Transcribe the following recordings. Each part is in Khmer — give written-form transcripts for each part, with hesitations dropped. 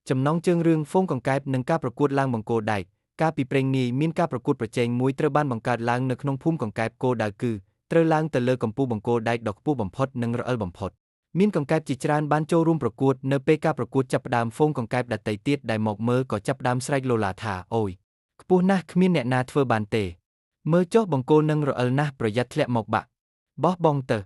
ចំណងជើងរឿងហ្វូងកង្កែបនិងការប្រកួតឡើងបង្គោលដែកកាលពីព្រេងនាយមានការប្រកួតប្រជែងមួយត្រូវបានបង្កើតឡើងនៅក្នុងភូមិកង្កែបគោលដៅគឺត្រូវឡើងទៅលើកំពូលបង្គោលដែកដ៏ខ្ពស់បំផុតនិងរអិលបំផុតមានកង្កែបជាច្រើនបានចូលរួមប្រកួតនៅពេលការប្រកួតចាប់ផ្ដើមហ្វូងកង្កែបដទៃទៀតដែលមកមើលក៏ចាប់ផ្ដើមស្រែកលោឡាថាអូយខ្ពស់ណាស់គ្មានអ្នកណាធ្វើបានទេមើលចុះបង្គោលនឹងរអិលណាស់ប្រយ័ត្នធ្លាក់មកបាក់បោះបងទៅ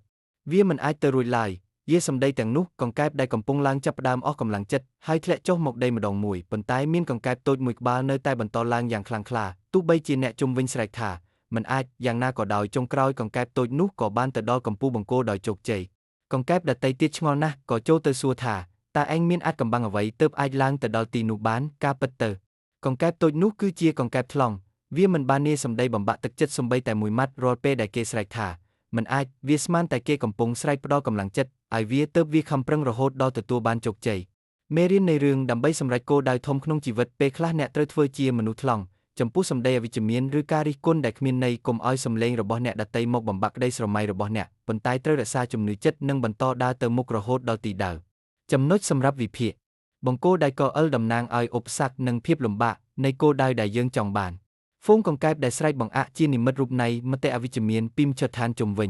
វាមិនអាចទៅរួចឡើយយាសម្ដីទាំងនោះកង្កែបដែលកំពុងឡើងចាប់ផ្ដើមអស់កម្លាំងចិត្តហើយធ្លាក់ចុះមកដីម្ដងមួយប៉ុន្តែមានកង្កែបតូចមួយក្បាលនៅតែបន្តឡើងយ៉ាងខ្លាំងក្លាទោះបីជាអ្នកជុំវិញស្រែកថាមិនអាចយ៉ាងណាក៏ដោយចុងក្រោយកង្កែបតូចនោះក៏បានទៅដល់កំពូលបង្គោលដោយជោគជ័យកង្កែបដទៃទៀតឆ្ងល់ណាស់ក៏ចូលទៅសួរថាតើឯងមានអាចកំបាំងអ្វីទើបអាចឡើងទៅដល់ទីនោះបានការពិតទៅកង្កែបតូចនោះគឺជាកង្កែបថ្លង់វាមិនបាននាសម្ដីបំបាក់ទឹកចិត្តសំបីតែមួយម៉ាត់រាល់ពេលដែលគេស្រែកថាមិនអាចវាស្មានតែគេកំពុងស្រែកផ្ដល់កម្លាំងចិត្តឲ្យវាទើបវាខំប្រឹងរហូតដល់ទទួលបានជោគជ័យមេរៀននៃរឿងដើម្បីសម្រេចគោលដៅធំក្នុងជីវិតពេលខ្លះអ្នកត្រូវធ្វើជាមនុស្សថ្លង់ចំពោះសម្ដីអវិជ្ជមានឬការរិះគន់ដែលគ្មានន័យកុំឲ្យសំឡេងរបស់អ្នកដទៃមកបំបាក់ក្តីស្រមៃរបស់អ្នកប៉ុន្តែត្រូវរក្សាជំនឿចិត្តនិងបន្តដើរទៅមុខរហូតដល់ទីដៅចំណុចសម្រាប់វិភាគបង្គោលដែកកអិលតំណាងឲ្យឧបសគ្គនិងភាពលំបាកនៃគោលដៅដែលយើងចង់បានហ្វូងកង្កែបដែលស្រែកបង្អាក់ជានិមិត្តរូបនៃមតិអវិជ្ជមានពីមជ្ឈដ្ឋានជុំវិញ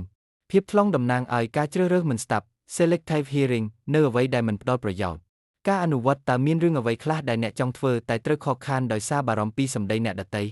ភាពថ្លង់តំណាងឲ្យការជ្រើសរើសមិនស្ដាប់ selective hearing នៅអ្វីដែលមិនផ្ដល់ប្រយោជន៍ការអនុវត្តតើមានរឿងអ្វីខ្លះដែលអ្នកចង់ធ្វើតែត្រូវខកខានដោយសារបារម្ភពីសម្ដីអ្នកដទៃ។